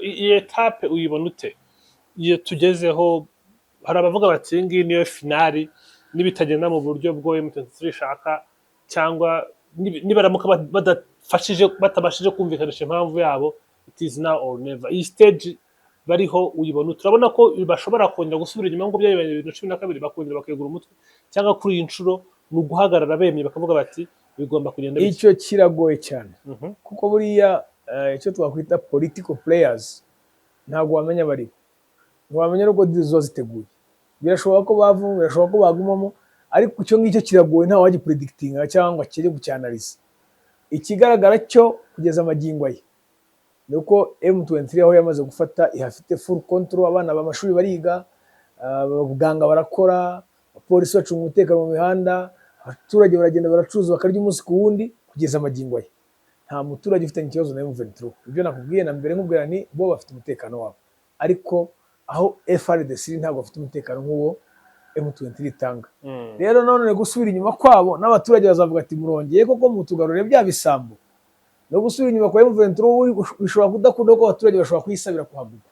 Iyi étape uyibona ute iyo tugezeho? Hari abavuga bati iyi ngiyi niyo finale, nibitagenda mu buryo bwo M23 ishaka, cyangwa nibaramuka badafashije, batabashije kumvikanisha impamvu yabo, it is now or never. Iyi stage bariho uyibona ute? Turabona ko bashobora kongera gusubira inyuma nk'uko byabaye 2012, bakongera bakegura umutwe, cyangwa kuri iyi nshuro ni uguhagarara bemye bakavuga bati bigomba kugenda bitya? Icyo kiragoye cyane, kuko buriya icyo twakwita political players ntabwo wamenya abaribo, ntiwamenya n'uko deal ziba ziteguye. Birashoboka ko bavamo, birashoboka ko bagumamo, ariko icyo ngicyo kiragoye, nta wagipredictinga cyangwa ngo kijye kucyanalyza. Ikigaragara cyo kugeza amagingo aya ni uko M23 aho yamaze gufata ihafite full control. Abana b'amashuri bariga, abaganga barakora, abapolisi bacunga umutekano mu mihanda, abaturage baragenda baracuruza bakarya umunsi ku wundi. Kugeza amagingo aya nta muturage ufitanye ikibazo na M23. Ibyo nakubwiye na mbere, nkubwira ni bo bafite umutekano wabo, ariko aho FARDC iri ntabwo bafite umutekano nk'uwo M23 itanga. Rero none gusubira inyuma kwabo, n'abaturage bazavuga ati murongeye koko mutugarure bya bisambo. No gusubira inyuma kwa M23 bishobora kudakunda, kuko abaturage bashobora kuyisabira kuhaguma.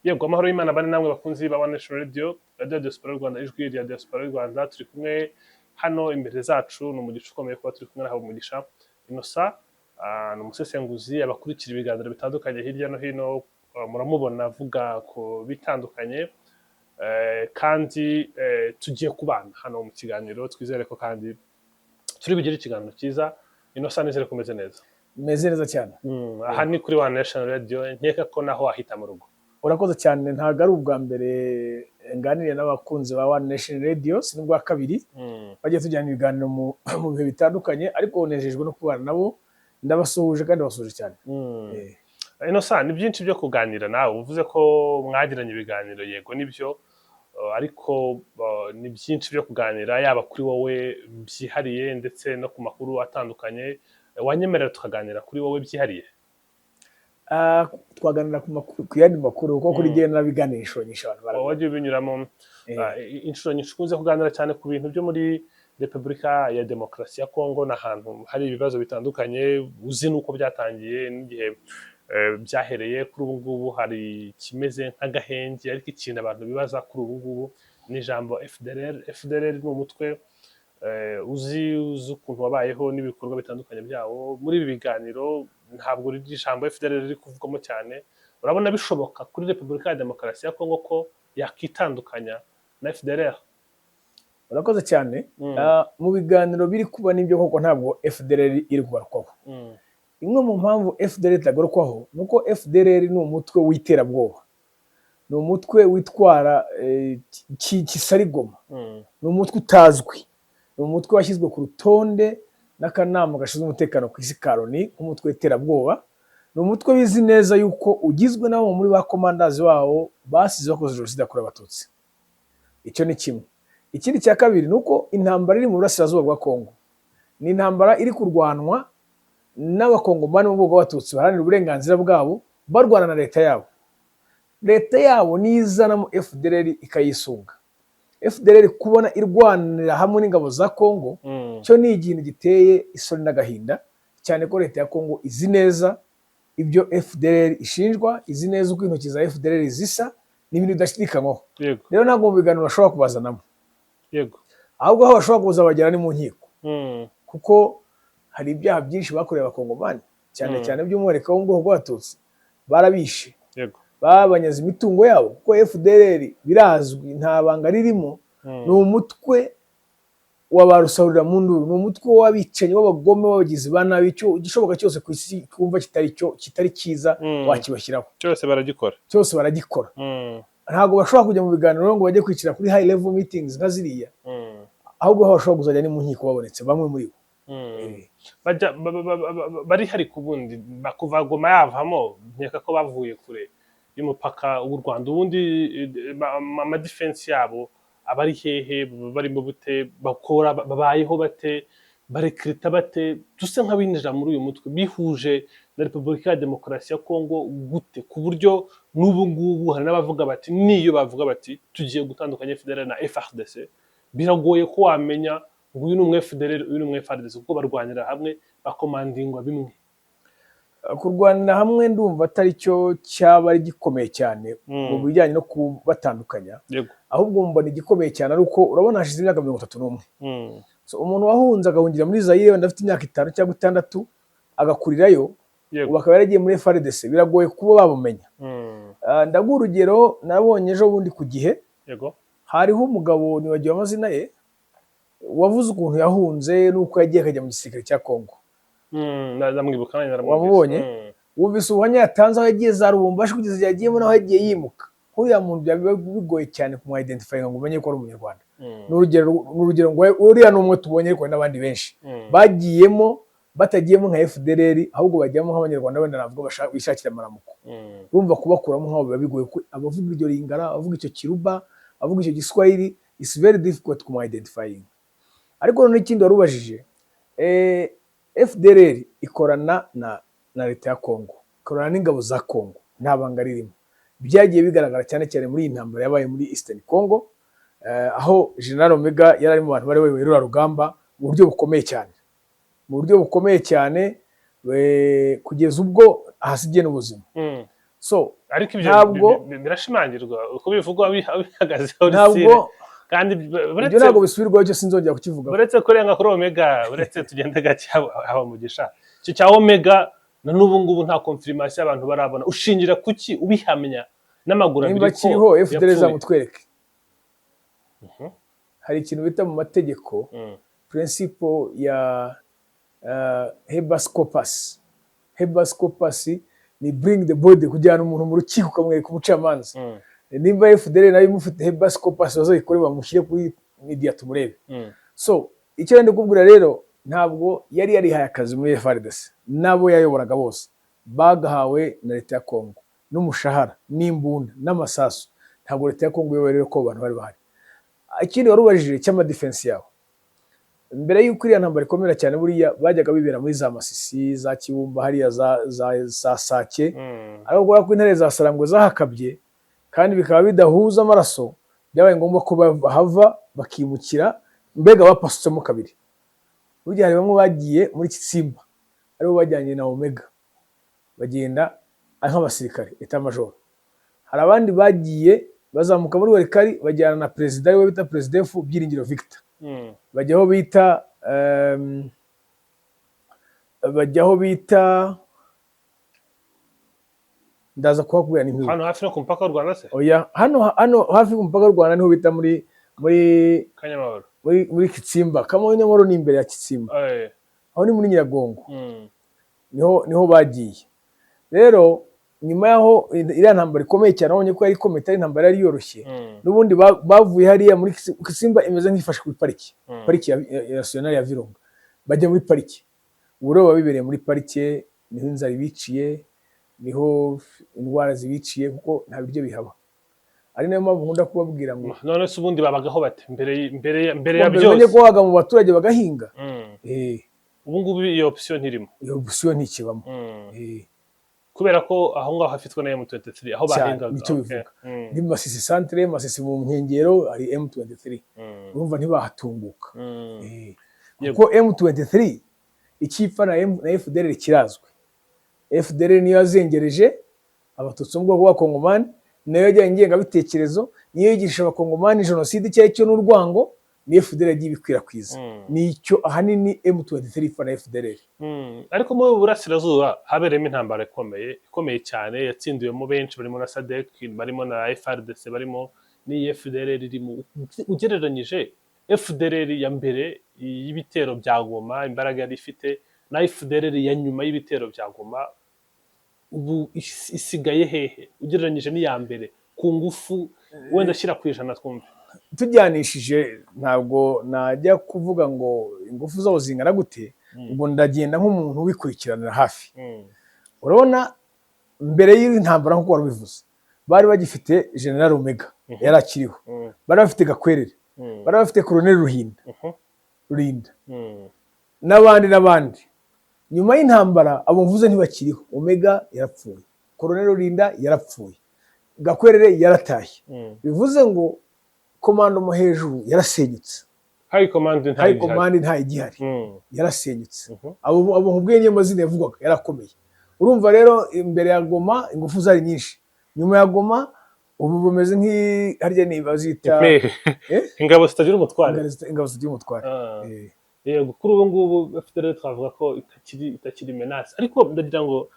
Yego, amahoro y'Imana bane namwe bakunzi ba One Nation Radio, Radio ya Diaspora y'u Rwanda, ijwi rya Diaspora y'u Rwanda. Turi kumwe hano imbere zacu, ni umugisha ukomeye kuba turi kumwe na Habumugisha Innocent. Ni umusesenguzi, abakurikira ibiganiro bitandukanye hirya no hino muramubona avuga ku bitandukanye. Kandi tugiye kubana hano mu kiganiro, twizere ko kandi turi bugire ikiganiro cyiza. Innocent, nizere ko umeze neza. Meze neza cyane. Aha ni kuri One Nation Radio, nkeka ko naho wahita mu rugo. Urakoze cyane. Ntabwo ari ubwa mbere nganiriye n'abakunzi ba One Nation Radio, si n'ubwa kabiri. Bagiye tujyana ibiganiro mu bihe bitandukanye, ariko nejejwe no kubana nabo. Ndabasuhuje kandi basuhuje cyane. Innocent, ni byinshi byo kuganira nawe. Uvuze ko mwagiranye ibiganiro, yego nibyo, ariko ni byinshi byo kuganira, yaba kuri wowe byihariye ndetse no ku makuru atandukanye. Wanyemerera tukaganira kuri wowe byihariye? Twaganira ku makuru, ku yandi makuru, kuko kuri jyewe narabiganira inshuro nyinshi, abantu barabizi. Wagiye ubinyuramo inshuro nyinshi. Ukunze kuganira cyane ku bintu byo muri Repubulika ya Demokarasi ya Kongo, n'ahantu hari ibibazo bitandukanye, uzi n'uko byatangiye n'igihe byahereye. Kuri ubu ngubu hari ikimeze nk'agahenge, ariko ikintu abantu bibaza kuri ubu ngubu ni ijambo FDLR. FDLR ni umutwe uzi ukuntu wabayeho n'ibikorwa bitandukanye byawo. Muri ibi biganiro ntabwo riri ijambo FDLR riri kuvugwamo cyane. Urabona bishoboka kuri Repubulika ya Demokarasi ya Kongo ko yakitandukanya na FDLR? Urakoze cyane. Mu biganiro biri kuba, nibyo koko ntabwo FDLR iri kugarukwaho. Imwe mu mpamvu FDLR itagarukwaho ni uko FDLR ni umutwe w'iterabwoba, ni umutwe witwara kisarigoma, ni umutwe utazwi, ni umutwe washyizwe ku rutonde n'akanama gashinzwe umutekano ku isi ka Loni nk'umutwe w'iterabwoba. Ni umutwe bizi neza yuko ugizwe n'abo muri ba commanders bawo basize bakoze jenoside yakorewe Abatutsi. Icyo ni kimwe. Ikindi cya kabiri ni uko intambara iri mu burasirazuba bwa Kongo ni intambara iri kurwanwa n'Abakongomani bo mu bwoko bw'Abatutsi baharanira uburenganzira bwabo, barwana na leta yabo. Leta yabo niyo izanamo FDLR ikayisunga. FDLR kubona irwanira hamwe n'ingabo za Kongo, cyo ni ikintu giteye isoni n'agahinda cyane, ko leta ya Kongo izi neza ibyo FDLR ishinjwa, izi neza uko intoki za FDLR zisa, ni ibintu bidashidikanywaho. Rero ntabwo mu biganiro bashobora kubazanamo, ahubwo aho bashobora kuza bagera ni mu nkiko, kuko hari ibyaha byinshi bakorewe Abakongomani, cyane cyane by'umwihariko wo mu bwoko bw'Abatutsi. Barabishe, babanyaze imitungo yabo, kuko FDLR birazwi, nta banga ririmo, ni umutwe wa ba rusahurira mu nduru, ni umutwe w'abicanyi, w'abagome, w'abagizi ba nabi. Icyo igishoboka cyose ku isi kumva kitari cyo, kitari cyiza, wakibashyiraho. Cyose baragikora. Cyose baragikora. Ntabwo bashobora kujya mu biganiro ngo bajye kwicara kuri high level meetings nka ziriya, ahubwo aho bashobora kuzajya ni mu nkiko babonetse bamwe muri bo. Bajya bari hari ku bundi kuva Goma yavamo, nkeka ko bavuye kure y'umupaka w'u Rwanda. Ubundi amadefense yabo aba ari hehe? Barimo bute? Bakora, babayeho bate? Barecruita bate? Duse nk'abinjira muri uyu mutwe, bihuje na Repubulika ya Demokarasi ya Kongo gute, ku buryo n'ubu ngubu hari n'abavuga bati, niyo bavuga bati tugiye gutandukanya FDLR na FARDC, biragoye ko wamenya ngo uyu ni umwe FDLR, uyu ni umwe FARDC, kuko barwanira hamwe, bacommandingwa bimwe? Kurwanira hamwe ndumva atari cyo cyaba ari gikomeye cyane mu bijyanye no kubatandukanya. Ahubwo mbona igikomeye cyane ari uko urabona hashize imyaka 31. So, umuntu wahunze agahungira muri Zaire wenda afite imyaka 5 cyangwa 6, agakurirayo, ubu akaba yaragiye muri FARDC, biragoye kuba bamumenya. Ndaguha urugero nabonye ejo bundi ku Gihe. Hariho umugabo, nibagiwe amazina ye, wavuze ukuntu yahunze n'uko yagiye akajya mu gisirikare cya Kongo. Ndamwibuka nanjye, naramwumvise. Wamubonye? Wumvise ubuhamya yatanze, aho yagiye za Lubumbashi kugeza igihe yagiyemo n'aho yagiye yimuka. Nk'uriya muntu byaba bigoye cyane kumuidentifyinga ngo umenye ko ari Umunyarwanda. Ni urugero ngo uriya ni umwe tubonye, ariko hari n'abandi benshi bagiyemo, batagiyemo nka FDLR, ahubwo bajyamo nk'Abanyarwanda wenda navuga bishakira amaramuko. Urumva kubakuramo nk'abo biba bigoye, kuko abavuga iryo Lingala, abavuga icyo Kiruba, abavuga icyo Giswahili, it's very difficult kumuidentifyinga. Ariko noneho ikindi wari ubajije, FDLR ikorana na leta ya Congo, ikorana n'ingabo za Congo, nta banga ririmo. Byagiye bigaragara cyane cyane muri iyi ntambara yabaye muri Eastern Congo, aho General Omega yari ari mu bantu bari bayoboye ruriya rugamba mu buryo bukomeye cyane, mu buryo bukomeye cyane, kugeza ubwo ahasigiye n'ubuzima. So Ariko ibyo Ntabwo- birashimangirwa uko bivugwa, bihagazeho. Ntabwo Rusine kandi ibyo uretse ntabwo bisubirwaho, cyo sinzongera kukivuga. Uretse kurenga kuri Omega, uretse tugende gake, haba mugisha icyo cya Omega, na n'ubu ngubu nta confirmation abantu barabona. Ushingira kuki ubihamya n'amaguru abiri Nimba ko kiriho, FDL yapfuye? izamutwereke. Hari ikintu bita mu mategeko principle ya habeas corpus. Habeas corpus ni bring the body, kujyana umuntu mu rukiko ukamwereka umucamanza. Nimba FDL nayo imufite habeas corpus, bazayikore bamushyire kuri media tumurebe. So icyo ndi kukubwira rero, ntabwo yari yarihaye akazi muri FARDC. N'abo yayoboraga bose bagahawe na leta ya Congo, n'umushahara n'imbunda n'amasasu. Ntabwo leta ya Congo iyoboye rero ko abo bantu bari bahari. Ikindi wari ubajije cy'amadefense yabo, mbere y'uko iriya ntambara ikomera cyane, buriya bajyaga bibera muri za Masisi, za Kibumba, hariya za Sake. Ariko kubera ko intare za Sarangwe zahakabye kandi bikaba bidahuza amaraso, byabaye ngombwa ko bahava bakimukira, mbega bapasutsemo kabiri. Burya hari bamwe bagiye muri Kitsimba, aribo bajyanye na Omega, bagenda ari nk'abasirikare état-major. Hari abandi bagiye bazamuka muri Walikale, bajyana na perezida, ariwe bita Perezida Byiringiro Victor. Bajya aho bita ndaza kuhakubwira n'impibuka. Hano hafi no ku mupaka w'u Rwanda se? Oya, hano hafi ku mupaka w'u Rwanda niho bita muri Kanyamahoro. muri Kitsimba. Kanyamahoro ni imbere ya Kitsimba. Aho ni muri Nyiragongo. Niho bagiye rero nyuma y'aho iriya ntambara ikomeye cyane. Wabonye ko yari ikomeye, itari intambara yari yoroshye. N'ubundi bavuye hariya muri Kisimba, imeze nk'ifashe kuri pariki, pariki ya nationale ya Virunga, bajya muri pariki. Ubu rero baba bibereye muri parike, niho inzara ibiciye, niho indwara zibiciye, kuko nta biryo bihaba. Ari nayo mpamvu nkunda kubabwira ngo None se ubundi babagaho bate mbere ya mbere umenye byose? ko waga mu baturage bagahinga. Ubu ngubu iyo option ntirimo. Iyo option ntikibamo. Kubera ko aho ngaho hafitwe na M23 aho Cyane, bahingaga. nicyo bivuga. Ni Masisi centre, Masisi mu nkengero hari M23. Urumva ntibahatunguka. Kuko M23 icyipfa na FDLR kirazwi. FDLR niyo yazengereje Abatutsi bo mu bwoko bw'Abakongomani, nayo yajyanye ingengabitekerezo, niyo yigisha Abakongomani jenoside icyo ari cyo n'urwango, ni FDLR yagiye ibikwirakwiza. Nicyo ahanini M23 ipfa na FDLR. Ariko mu burasirazuba habereyemo intambara ikomeye, ikomeye cyane, yatsindiwemo benshi, barimo na SADC, barimo na FARDC, barimo n'iyi FDLR irimo. Ugereranyije FDLR ya mbere y'ibitero bya Goma, imbaraga yari ifite, na FDLR ya nyuma y'ibitero bya Goma, ubu isigaye hehe ugereranyije n'iya mbere ku ngufu? Wenda shyira ku 100 twumve. Tujyanishije, ntabwo najya kuvuga ngo ingufu zabo zingana gute. Ubwo ndagenda nk'umuntu ubikurikiranira hafi. Urabona, mbere y'intambara, nk'uko wari ubivuze, bari bagifite General Omega, yari akiriho. Bari bafite Gakwerere, bari bafite Colonel Ruhinda, Rurinda, n'abandi n'abandi. Nyuma y'intambara, abo mvuze ntibakiriho. Omega yarapfuye, Colonel Rurinda yarapfuye, Gakwerere yaratashye. Bivuze ngo commando mo hejuru yarasenyutse. High command High ntayo igihari. command ntayigihari, yarasenyutse. Abo nkubwiye niyo mazina yavugwaga, yarakomeye. Urumva rero, imbere ya Goma ingufu zari nyinshi, nyuma ya Goma ubu bumeze nk'i harya ni bazita Impehe. Eh? Ingabo zitagira umutware. Ingabo zitagira umutware. Ah. Eh. Yego, kuri ubu ngubu FDLR twavuga ko itakiri menace, ariko ndagira ngo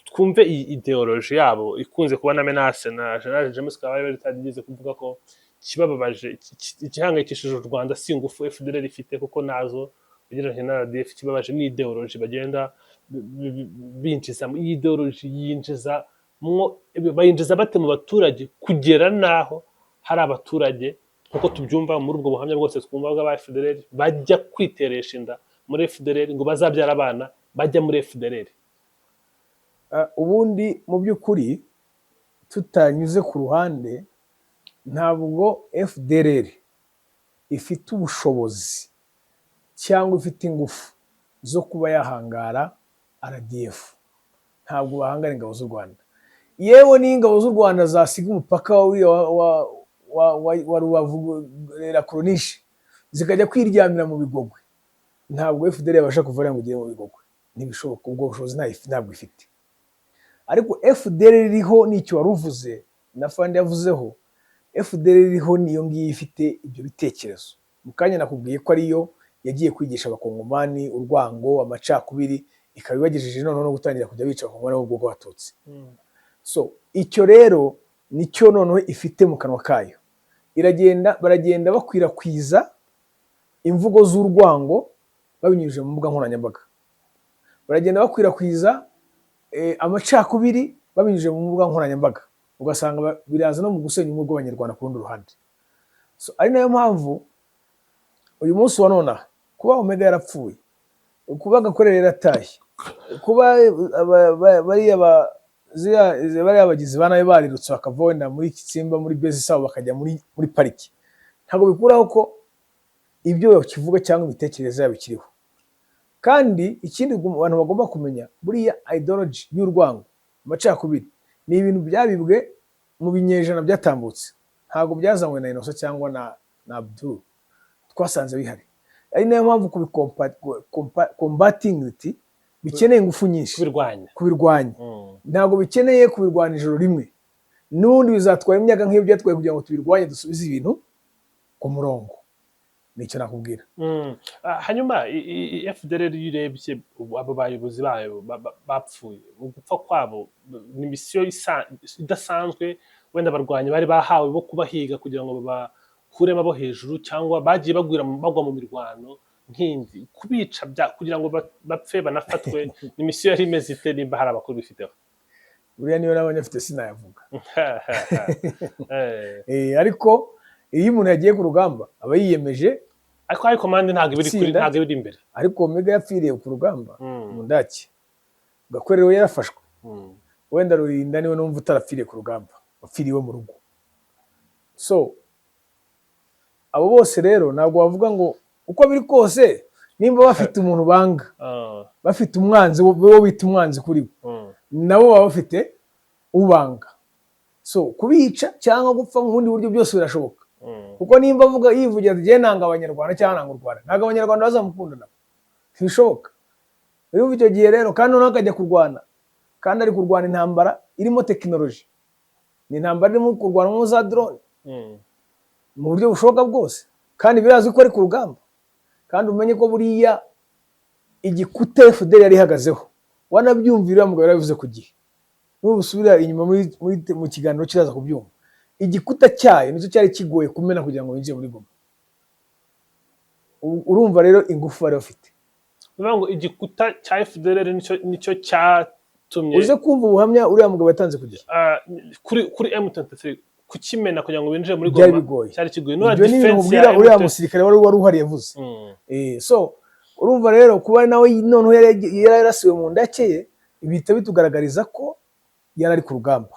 twumve iyi idéologie yabo ikunze kuba na menace. Na General James Kabarebe ritageze kuvuga ko kibababaje, igihangayikishije u Rwanda si ingufu FDLR ifite, kuko nazo ugereranyije na RDF. Ikibabaje ni idéologie bagenda binjiza. Iyi idéologie yinjiza mwo, bayinjiza bate mu baturage, kugera n'aho hari abaturage, nkuko tubyumva muri ubwo buhamya bwose twumva bw'aba FDLR, bajya kwiteresha inda muri FDLR ngo bazabyara abana bajya muri FDLR? Ubundi mu by'ukuri, tutanyuze ku ruhande, ntabwo FDLR ifite ubushobozi cyangwa ifite ingufu zo kuba yahangara RDF. Ntabwo bahangara ingabo z'u Rwanda. Yewe, n'iyo ingabo z'u Rwanda zasiga umupaka wa Rubavu la Corniche, zikajya kwiryamira mu Bigogwe, ntabwo FDLR yabasha kuva ngo igere mu Bigogwe. Ntibishoboka, ubwo bushobozi ntabwo ifite. Ariko FDLR iriho n'icyo wari uvuze na Fandi yavuzeho, FDLR iriho niyo ngiyo ifite ibyo bitekerezo. Mu kanya nakubwiye ko ariyo yagiye kwigisha Abakongomani urwango, amacakubiri, ikaba ibagejeje noneho no gutangira kujya bica Abakongomani bo mu bwoko bw'Abatutsi. So icyo rero nicyo noneho ifite mu kanwa kayo. Iragenda, baragenda bakwirakwiza imvugo z'urwango babinyujije mu mbuga nkoranyambaga, baragenda bakwirakwiza amacakubiri babinyujije mu mbuga nkoranyambaga, ugasanga biraza no mu gusenya ubumwe bw'Abanyarwanda ku rundi ruhande. So, ari nayo mpamvu uyu munsi wa nonaha, kuba Omega yarapfuye, kuba Gakwerere yaratashye, kuba bariya bagizi ba nabi barirutse bakava wenda muri Kitsimba, muri base zabo, bakajya muri pariki, ntabwo bikuraho ko ibyo bakivuga cyangwa imitekerereze yabo ikiriho. Kandi ikindi abantu bagomba kumenya, buriya ideology y'urwango, amacakubiri, ni ibintu byabibwe mu binyejana byatambutse. Ntabwo byazanywe na Innocent cyangwa na Abdul, twasanze bihari. Ari nayo mpamvu combating it bikeneye ingufu nyinshi. Kubirwanya. Kubirwanya. Ntabwo bikeneye kubirwanya ijoro rimwe, n'ubundi bizatwara imyaka nk'iyo byatwaye kugira ngo tubirwanye, dusubize ibintu ku murongo. Nicyo nakubwira. Hanyuma FDLR, iyo urebye ubu abo bayobozi bayo bapfuye, mu gupfa kwabo ni misiyo idasanzwe wenda abarwanyi bari bahawe bo kubahiga kugira ngo babakuremo abo hejuru, cyangwa bagiye bagwa mu mirwano nk'indi? Kubica kugira ngo bapfe banafatwe, ni misiyo yari imeze ite, nimba hari amakuru bifiteho? Buriya niyo naba nyafite sinayavuga. Eh. Ariko iyo umuntu yagiye ku rugamba aba yiyemeje. Ariko high command ntabwo iba iri kuri Gutsinda. ntabwo iba iri imbere. Ariko Omega yapfiriye ku rugamba mu ndake, Gakwerere we yarafashwe. Wenda Rurinda niwe numva utarapfiriye ku rugamba, wapfiriye iwe mu rugo. So abo bose rero ntabwo bavuga ngo uko biri kose, nimba bafite umuntu banga, bafite umwanzi wo bita umwanzi kuri bo, nabo baba bafite ubanga. So kubica cyangwa gupfa mu bundi buryo, byose birashoboka. Kuko nimba avuga, yivugira ati: "Jye nanga Abanyarwanda cyangwa nanga u Rwanda," ntabwo Abanyarwanda bazamukunda nabo, ntibishoboka. Urumva icyo gihe rero, kandi noneho akajya kurwana, kandi ari kurwana intambara irimo tekinoloji, ni intambara irimo kurwanamo za drone mu buryo bushoboka bwose, kandi birazwi ko ari ku rugamba. Kandi umenye ko buriya igikuta FDLR yari ihagazeho, wanabyumvira, mugabo yarabivuze ku gihe, nubusubira inyuma mu kiganiro kiraza kubyumva, igikuta cyayo nicyo cyari kigoye kumena kugira ngo winjire muri Goma. Urumva rero ingufu bari bafite. Ni ukuvuga ngo igikuta cya FDLR nicyo cyatumye Uze kumva ubuhamya uriya mugabo yatanze ku gihe. Ah, kuri M23. Kukimena kugira ngo winjire muri Byari Goma bigoye. cyari kigoye. Nura Ibyo ni ibintu defense mubwira ya uriya M23. musirikare wari uhari yavuze. So urumva rero kuba nawe noneho yari yarasiwe mu ndake ye, bihita bitugaragariza ko yari ari ku rugamba.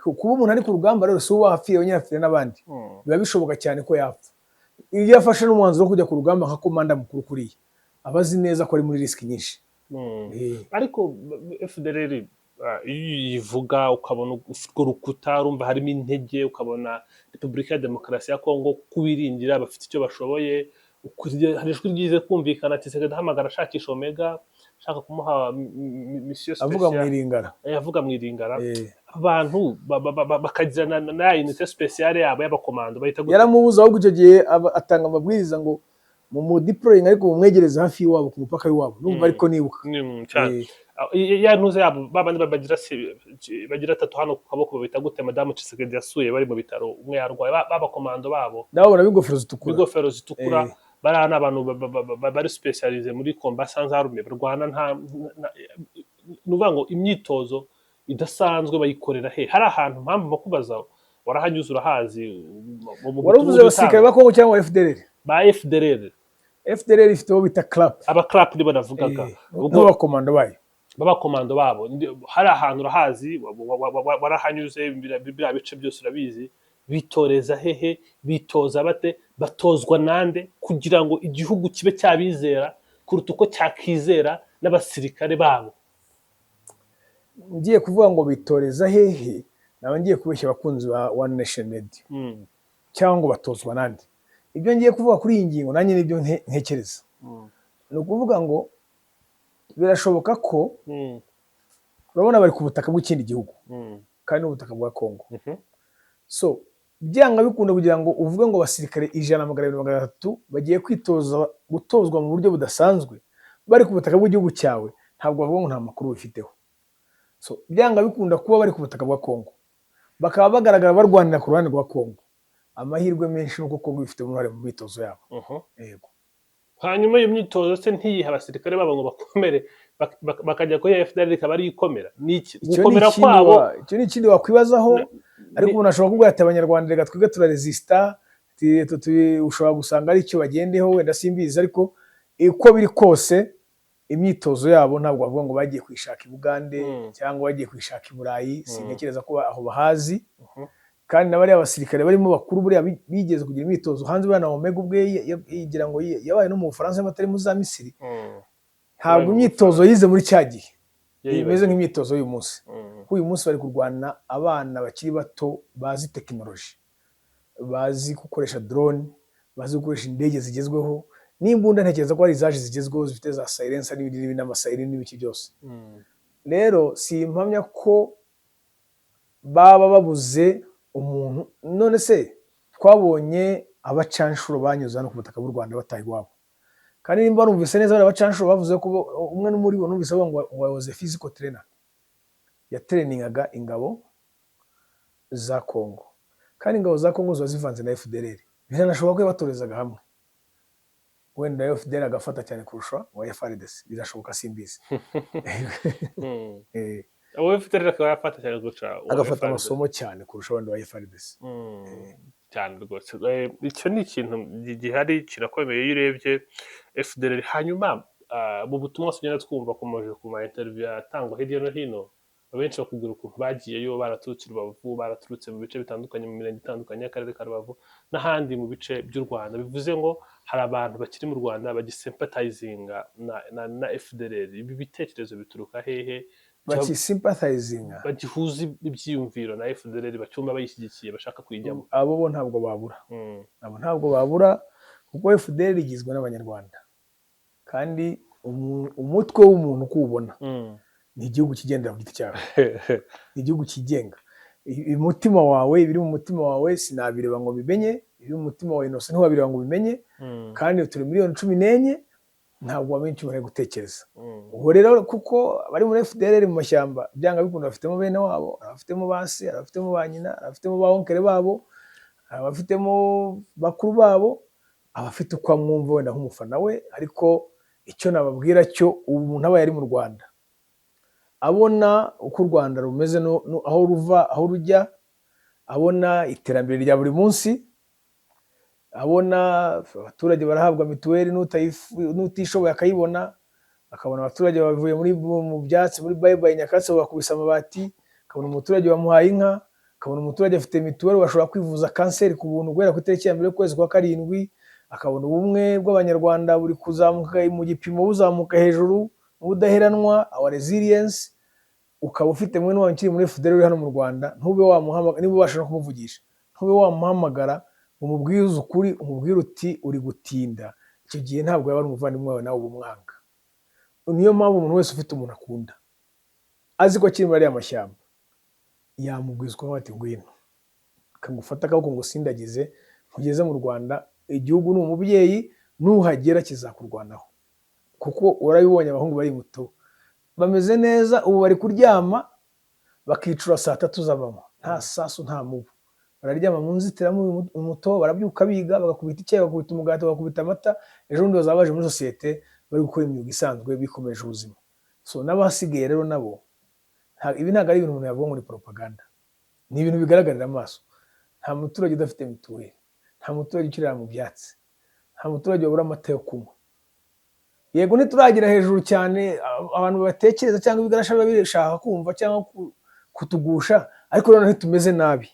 Kuba umuntu ari ku rugamba rero, si uba wahapfiriye wenyine, hapfiriye n'abandi. Biba bishoboka cyane ko yapfa. Iyo yafashe n'umwanzuro wo kujya ku rugamba nka commander mukuru kuriya, aba azi neza ko ari muri risk nyinshi. Ariko FDLR, iyo uyivuga ukabona urwo rukuta, urumva harimo intege, ukabona Repubulika ya Demokarasi ya Kongo kubiringira bafite icyo bashoboye. Hari ijwi ryize kumvikana ati Tshisekedi ahamagara ashakisha Omega, ashaka kumuha mission Avuga mu spéciale. Iringara. Avuga mu Iringara. Abantu bakagira na ya unité spéciale yabo y'abakomando bahita gute? Yaramubuza ahubwo. Icyo gihe atanga amabwiriza ngo mu mudeploying, ariko mumwegereze hafi y'iwabo, ku mupaka w'iwabo, numva. Ariko nibuka. Cyane. Ya ntuze yabo babandi bagira bagira tatu hano ku kaboko, babita gute? Madamu Tshisekedi yasuye bari mu bitaro, umwe yarwaye, b'abakomando babo. Ndababona b'ingofero zitukura. B'ingofero zitukura. Bariya ni abantu bari spécialisés muri combat sans armes, barwana nta ni ukuvuga ngo imyitozo idasanzwe bayikorera he? Hari ahantu, mpamvu bakubaza, warahanyuze, urahazi mu Waravuze butumwa abasirikare utanga. ba Kongo cyangwa FDLR? Ba FDLR. FDLR ifite uwo bita CRAP. Aba CRAP nibo navugaga. Ubwo N'abakomando bayo. B'abakomando babo. Hari ahantu urahazi, warahanyuze, biriya bice byose urabizi. Bitoreza hehe? Bitoza bate? Batozwa nande kugira ngo igihugu kibe cyabizera kuruta uko cyakizera n'abasirikare babo? Ngiye kuvuga ngo bitoreza hehe, naba ngiye kubeshya abakunzi ba One Nation Radio, cyangwa ngo batozwa nande. Ibyo ngiye kuvuga kuri iyi ngingo nanjye nibyo ntekereza. Ni ukuvuga ngo birashoboka ko urabona bari ku butaka bw'ikindi gihugu, kandi n'ubutaka bwa Kongo. So byanga bikunda, kugira ngo uvuge ngo abasirikare 100, 200, 300 bagiye kwitoza, gutozwa mu buryo budasanzwe, bari ku butaka bw'igihugu cyawe, ntabwo bavuga ngo nta makuru bifiteho. So byanga bikunda, kuba bari ku butaka bwa Kongo, bakaba bagaragara barwanira ku ruhande rwa Kongo, amahirwe menshi nuko Kongo ifite uruhare mu myitozo yabo. Yego. Hanyuma iyo myitozo se ntiyiha abasirikare babo ngo bakomere, bakajya kuri FDLR ikaba ari ikomera? Ni iki? Icyo ni Gukomera ikindi kwabo icyo ni ikindi wakwibazaho. Ariko umuntu ashobora kuvuga ati abanyarwanda reka twebwe turaresista, ushobora gusanga ari icyo bagendeho wenda, simbizi. Ariko uko biri kose, imyitozo yabo ntabwo bavuga ngo bagiye kuyishaka i Bugande cyangwa bagiye kuyishaka i Burayi. Sintekereza ko aho bahazi. Kandi na bariya basirikare barimo bakuru buriya bigeze kugira imyitozo hanze. Buriya na Omega ubwe yigira ngo yabaye no mu Bufaransa, atari mu za Misiri. Ntabwo Yabaye mu imyitozo yize muri cya gihe Yayibagiwe. imeze nk'imyitozo y'uyu munsi, kuko uyu munsi bari kurwana abana bakiri bato bazi tekinoloji, bazi gukoresha drone, bazi gukoresha indege zigezweho n'imbunda. Ntekereza ko hari izaje zigezweho zifite za silencer n'ibindi n'ibindi n'amasayirini n'ibiki byose. Rero simpamya ko baba babuze umuntu. None se twabonye abacanshuro banyuze hano ku butaka bw'u Rwanda bataha iwabo? Kandi nimba numvise neza, bariya bacanshuro bavuze ko umwe muri bo numvise avuga ngo yahoze physical trainer, yatrainingaga ingabo za Kongo, kandi ingabo za Kongo ziba zivanze na FDLR. Biranashoboka ko yabatorezaga hamwe, wenda FDLR agafata cyane kurusha uwa FARDC. Birashoboka, simbizi. Uwo FDLR akaba yafata cyane kurusha uwa Agafata FARDC. amasomo cyane kurusha wenda uwa FARDC. Cyane rwose. Icyo ni ikintu gihari kirakomeye iyo urebye FDLR. Hanyuma mu butumwa tugenda twumva, komeje ku ma interview atangwa hirya no hino, abenshi bakubwira ukuntu bagiyeyo baraturutse i Rubavu, baraturutse mu bice bitandukanye, mu mirenge itandukanye y'akarere ka Rubavu n'ahandi mu bice by'u Rwanda. Bivuze ngo hari abantu bakiri mu Rwanda bagisympathizinga na FDLR. Ibi bitekerezo bituruka hehe? Bakisympathizinga? Bagihuza ibyiyumviro na FDLR, bacyumva bayishyigikiye, bashaka kuyijyamo. Abo bo ntabwo babura. Abo ntabwo babura, kuko FDLR igizwe n'abanyarwanda, kandi umutwe w'umuntu uko uwubona ni igihugu kigendera ku giti cyawe, ni igihugu kigenga. Umutima wawe, ibiri mu mutima wawe sinabireba ngo bimenye, ibiri mu mutima wawe Innocent ntiwabireba ngo ubimenye. Kandi turi miliyoni 14, ntabwo wamenya icyo bari gutekereza. Ubwo rero kuko abari muri FDLR mu mashyamba, byanga bikunda bafitemo bene wabo, hari abafitemo ba se, hari abafitemo ba nyina, hari abafitemo ba oncle babo, hari abafitemo bakuru babo, abafite uko amwumva wenda nk'umufana we. Ariko icyo nababwira cyo, ubu umuntu aba yari mu Rwanda abona uko u Rwanda rumeze, aho ruva, aho rujya. Abona iterambere rya buri munsi, abona abaturage barahabwa mituweli, n'utishoboye akayibona, akabona abaturage bavuye mu byatsi, muri bayibayi nyakatsi, bakubise amabati, akabona umuturage bamuhaye inka, akabona umuturage afite mituweli, bashobora kwivuza kanseri ku buntu guhera ku itariki ya 1 y'ukwezi kwa 7, akabona ubumwe bw'Abanyarwanda buri kuzamuka mu gipimo, buzamuka hejuru mu budaheranwa, our resilience. Ukaba ufite mwene wanyu ukiri muri FDLR uri hano mu Rwanda, ntube wamuhamagara, niba ubasha no kumuvugisha, ntube wamuhamagara ngo umubwize ukuri, umubwire uti uri gutinda. Icyo gihe ntabwo yaba ari umuvandimwe wawe, nawe uba umwanga. Niyo mpamvu umuntu wese ufite umuntu akunda, azi ko akiri muri ariya mashyamba, yamubwiza ukuri ati: "Ngwino kagufata akaboko ngo usindagize nkugeze mu Rwanda. Igihugu ni umubyeyi, nuhagera kizakurwanaho." Kuko warabibonye, abahungu bari muto bameze neza ubu, bari kuryama bakicura saa 3 z'amanywa, nta sasu, nta mubu. Bararyama mu nzitiramubu muto, barabyuka biga, bagakubita icyayi, bagakubita umugati, bagakubita amata. Ejo bundi bazaba baje muri sosiyete, bari gukora imyuga isanzwe, bikomeje ubuzima. So n'abasigaye rero nabo, ibi ntabwo ari ibintu umuntu yavuga ngo ni propaganda, ni ibintu bigaragarira amaso. Nta muturage udafite mituweli, nta muturage ukirara mu byatsi, nta muturage wabura amata yo kunywa. Yego, ntituragira hejuru cyane abantu batekereza cyangwa ibigarasha biba bishaka kumva cyangwa kutugusha, ariko noneho ntitumeze nabi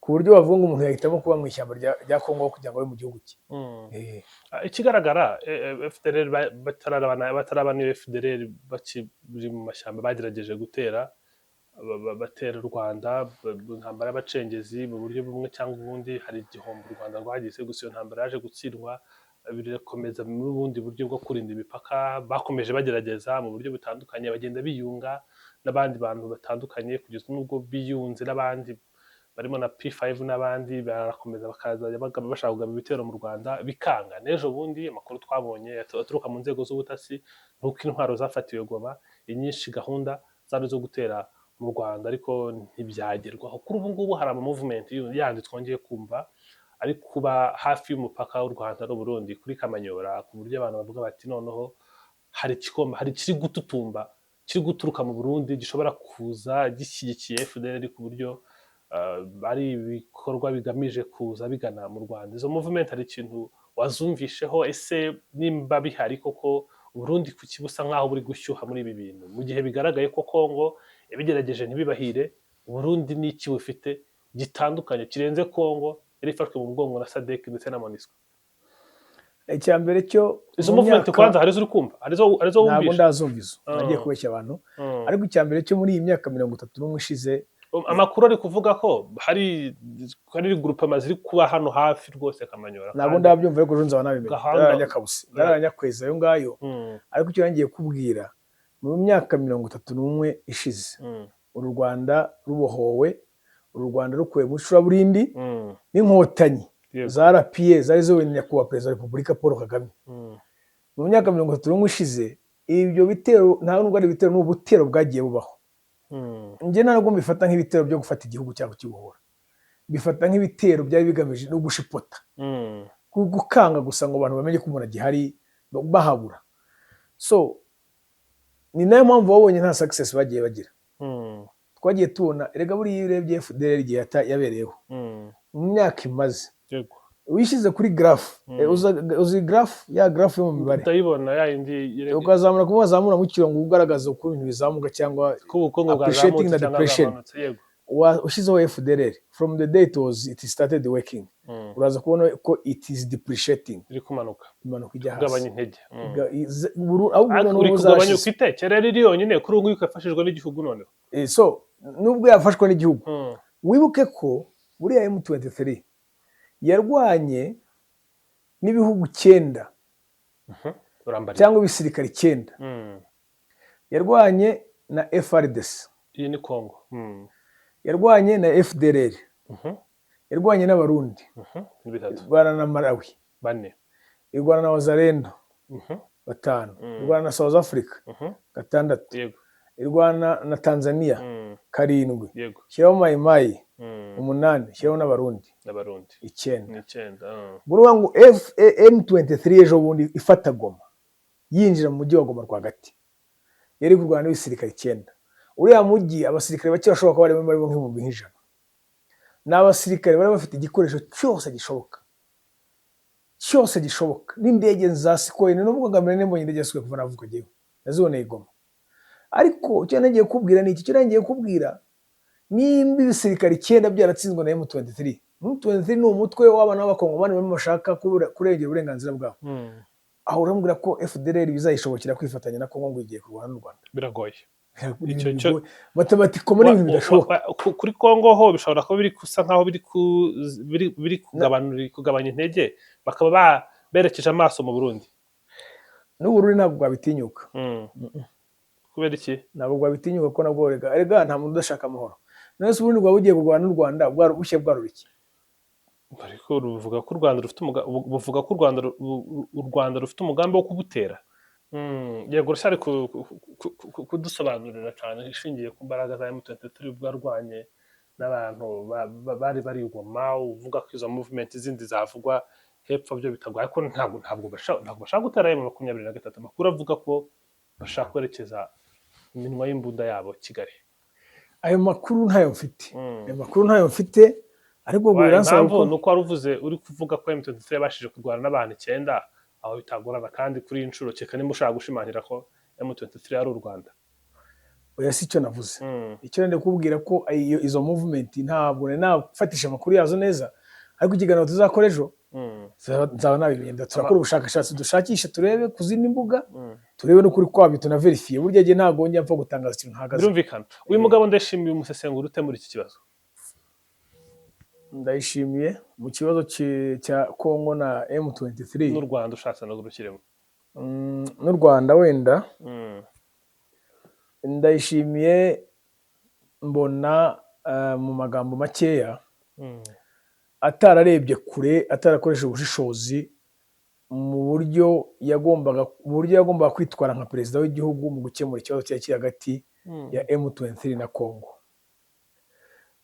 ku buryo bavuga ngo umuntu yahitamo kuba mu ishyamba rya Kongo kugira ngo abe mu gihugu cye. Ikigaragara, FDLR bataraba n'iyo FDLR, bakiri mu mashyamba bagerageje gutera, batera u Rwanda intambara y'abacengezi. Mu buryo bumwe cyangwa ubundi hari igihombo u Rwanda rwagize. Gusa iyo ntambara yaje gutsindwa, birakomeza n'ubundi buryo bwo kurinda imipaka. Bakomeje bagerageza mu buryo butandukanye, bagenda biyunga n'abandi bantu batandukanye, kugeza n'ubwo biyunze n'abandi barimo na P5 n'abandi, barakomeza bakazajya bashaka kugaba ibitero mu Rwanda, bikanga. N'ejo bundi amakuru twabonye aturuka mu nzego z'ubutasi ni uko intwaro zafatiwe Goma, inyinshi gahunda zari zo gutera mu Rwanda, ariko ntibyagerwaho. Kuri ubu ngubu hari ama movement yandi twongeye kumva ari kuba hafi y'umupaka w'u Rwanda n'u Burundi kuri Kamanyora, ku buryo abantu bavuga bati noneho hari ikigomba, hari ikiri gututumba, kiri guturuka mu Burundi, gishobora kuza gishyigikiye FDLR, ku buryo ari ibikorwa bigamije kuza bigana mu Rwanda. Izo movement hari ikintu wazumvisheho? Ese nimba bihari koko, Burundi kuki busa nkaho buri gushyuha muri ibi bintu, mu gihe bigaragaye ko Kongo yabigerageje ntibibahire? Burundi ni iki bufite gitandukanye kirenze Kongo yari ifashwe mu mugongo na SADC ndetse na MONUSCO? Icya mbere cyo, Izo mu movement kwanza hari izo uri kumva, hari izo Ntabwo wumvishe? ndazumva izo. Nagiye kubeshya abantu. Ariko icya mbere cyo, muri iyi myaka 31 ishize, Amakuru ari kuvuga ko hari groupement ziri kuba hano hafi rwose Kamanyora. Ntabwo ndabyumva, ariko ejo nzaba nabimenya. Ndarara Nyakabusi, ndarara Nyakwezi ayo ngayo. Ariko icyo ngiye kubwira, mu myaka 31 ishize, uru Rwanda rubohowe, uru Rwanda rukuwe mu icuraburindi n'Inkotanyi za RPA zari ziyobowe na Nyakubahwa Perezida wa Repubulika Paul Kagame, mu myaka 31 ishize, ibyo bitero nta nubwo ari ibitero, ni ubutero bwagiye bubaho. Njye ntabwo mbifata nk'ibitero byo gufata igihugu cyangwa kukibohora, mbifata nk'ibitero byari bigamije no gushipota, gukanga gusa ngo abantu bamenye ko umuntu agihari, bahabura. So ni nayo mpamvu wabonye nta success bagiye bagira. Twagiye tubona erega, buriya iyo urebye FDLR igihe yabereyeho, mu myaka imaze, wishyize kuri graph, uzi graph, ya graph yo mu mibare? Ndayibona, ya yindi Ukazamura kumwe wazamura mu kirongo ugaragaza uko ibintu bizamuka cyangwa ko ubukungu appreciating bwazamutse na cyangwa depression. bwamanutse, yego. Ushyizeho FDLR from the day it started working, uraza kubona ko it is depreciating. Iri kumanuka. Imanuka ijya Kugabanya hasi. intege. Ahubwo Ariko noneho uri kugabanya zarashize. ufite kera yari iri yonyine, kuri ubu ngubu ikafashijwe n'igihugu noneho. So nubwo yafashwe n'igihugu, wibuke ko buriya M23 yarwanye n'ibihugu 9 Urambarira. cyangwa ibisirikare 9. Yarwanye na FARDC. Iyi ni Congo. Yarwanye na FDLR. Yarwanye n'Abarundi. Ni bitatu. Irwana na Malawi. Bane. Irwana na Wazalendo. Batanu. Irwana na South Africa. Gatandatu. Irwana na Tanzania. Karindwi. Shyiraho Mayimayi. Umunani. Shyiraho n'Abarundi. N'Abarundi. 9. Ni 9. Buruvuga ngo M23 ejo bundi ifata Goma, yinjira mu mujyi wa Goma rwagati, yari kurwana n'ibisirikare 9. Uriya mujyi abasirikare bake bashobora kuba barimo nk'ibihumbi nk'ijana. Ni abasirikare bari bafite igikoresho cyose gishoboka, cyose gishoboka, n'indege za Sukhoi. Ni n'ubwo bwa mbere nibonye indege ya Sukhoi kuva navuka njyewe, naziboneye i Goma. Ariko icyo nagiye kubwira ni iki? Icyo nagiye kubwira, nimba ibisirikare 9 byaratsinzwe na M23, M23 ni umutwe w'abana b'Abakongomani barimo bashaka kurengera uburenganzira bwabo. Aho urambwira ko FDLR bizayishobokera kwifatanya na Kongo ngo igiye kurwana n'u Rwanda? Biragoye. Ni Icyo- ibintu bigoye. Mathématiquement ni ibintu bidashoboka. Kuri Kongo ho bishobora kuba biri gusa nkaho biri kugabanya intege, bakaba berekeje amaso mu Burundi. N'Uburundi ntabwo bwabitinyuka. Kubera iki? Ntabwo bwabitinyuka ko nabwo rega nta muntu udashaka amahoro. None se Uburundi bwaba bugiye kurwana n'u Rwanda bushye bwarura iki? Ariko ruvuga ko u Rwanda rufite buvuga ko u Rwanda rufite umugambi wo kubutera. Yego, uracyari kudusobanurira cyane ishingiye ku mbaraga za M23 bwarwanye n'abantu bari bari i Goma, uvuga ko izo movement zindi zavugwa hepfo byo bitagoye, ariko ntabwo bashaka gutera M23. Amakuru avuga ko bashaka kwerekeza iminwa y'imbunda yabo Kigali. Ayo makuru ntayo mfite. Ayo makuru ntayo mfite, ariko ubwo biransaba Impamvu ko ni uko wari uvuze, uri kuvuga ko M23 yabashije kurwana n'abantu 9, aho bitagorana. Kandi kuri iyi nshuro kereka nimba ushaka gushimangira ko M23 ari u Rwanda. Oya, si icyo navuze. Icyo nari kubwira ko izo movement ntabwo nari nafatisha amakuru yazo neza, ariko ikiganiro tuzakora ejo nzaba nabimenye. Turakora ubushakashatsi, dushakishe, turebe ku zindi mbuga, turebe n'ukuri kwabyo, tunaverifiye. Burya jye ntabwo njya mpfa gutangaza ikintu ntahagaze. Birumvikana. Uyu mugabo Ndayishimiye, umusesengura ute muri iki kibazo? Ndayishimiye mu kibazo cya Congo na M23 N'u Rwanda ushatse no rukirimo. N'u Rwanda wenda. Ndayishimiye mbona mu magambo makeya atararebye kure, atarakoresheje ubushishozi mu buryo yagombaga kwitwara nka perezida w'igihugu mu gukemura ikibazo cyari kiri hagati ya M23 na Congo.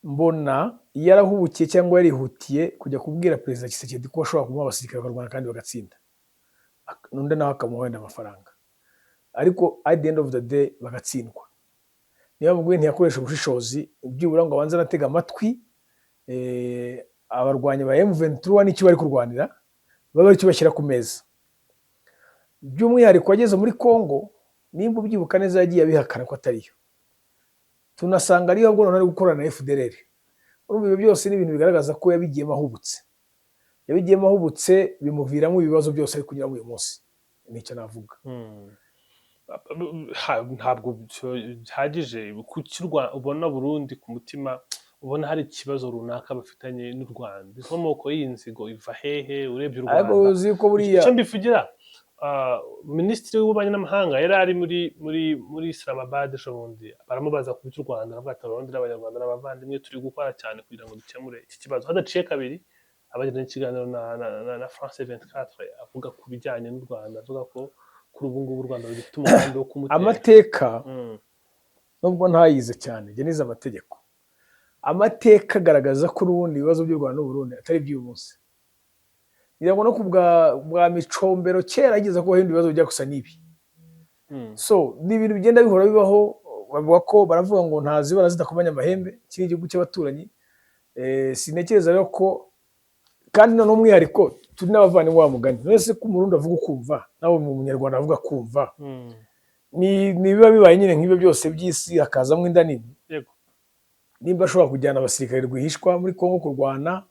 Mbona yarahubukiye cyangwa yarihutiye kujya kubwira perezida Tshisekedi ko ashobora kumuha abasirikare bakarwana kandi bagatsinda, undi nawe akamuha wenda amafaranga, ariko at the end of the day bagatsindwa. Niyo mubwiye, ntiyakoresha ubushishozi byibura ngo abanze anatege amatwi abarwanyi ba M23 n'icyo bari kurwanira, babe aricyo bashyira ku meza. By'umwihariko ageze muri Congo, nimba ubyibuka neza, yagiye abihakana ko atariyo, tunasanga ariyo, ahubwo noneho ari gukorana na FDLR. Urumva ibyo byose ni ibintu bigaragaza ko yabigiyemo ahubutse, yabigiyemo ahubutse, bimuviramo ibibazo byose ari kunyuramo uyu munsi. Nicyo navuga. Ntabwo bihagije. Kuki ubona Burundi ku mutima, ubona hari ikibazo runaka bafitanye n'u Rwanda? Inkomoko y'iyi nzigo iva hehe urebye u Ariko Rwanda? uzi ko buriya Icyo mbivugira, minisitiri w'ububanyi n'amahanga yari ari muri Islamabad ejo bundi, baramubaza ku by'u Rwanda, aravuga ati: "Abarundi n'Abanyarwanda n'abavandimwe, turi gukora cyane kugira ngo dukemure iki kibazo." Hadaciye kabiri abagirana ikiganiro na France 24, avuga ku bijyanye n'u Rwanda, avuga ko kuri ubu ngubu u Rwanda rugifite umugambi wo kumutera. Amateka, nubwo ntayize cyane, njye nize amategeko, amateka agaragaza ko n'ubundi ibibazo by'u Rwanda n'u Burundi atari iby'uyu munsi. Ngira ngo no ku bwa Micombero kera yigeze kubaho ibindi bibazo bijya gusa n'ibi. So ni ibintu bigenda bihora bibaho. Bavuga ko, baravuga ngo nta zibana zidakomanya amahembe. Iki ni igihugu cy'abaturanyi. Sintekereza rero ko, kandi noneho umwihariko turi n'abavandimwe wa mugani. None se ko Umurundi avuga ukumva, nawe mu Munyarwanda avuga kumva, ni biba bibaye nyine nk'ibyo byose by'isi, hakazamo inda nini. Nimba ashobora kujyana abasirikare rwihishwa muri Kongo kurwana,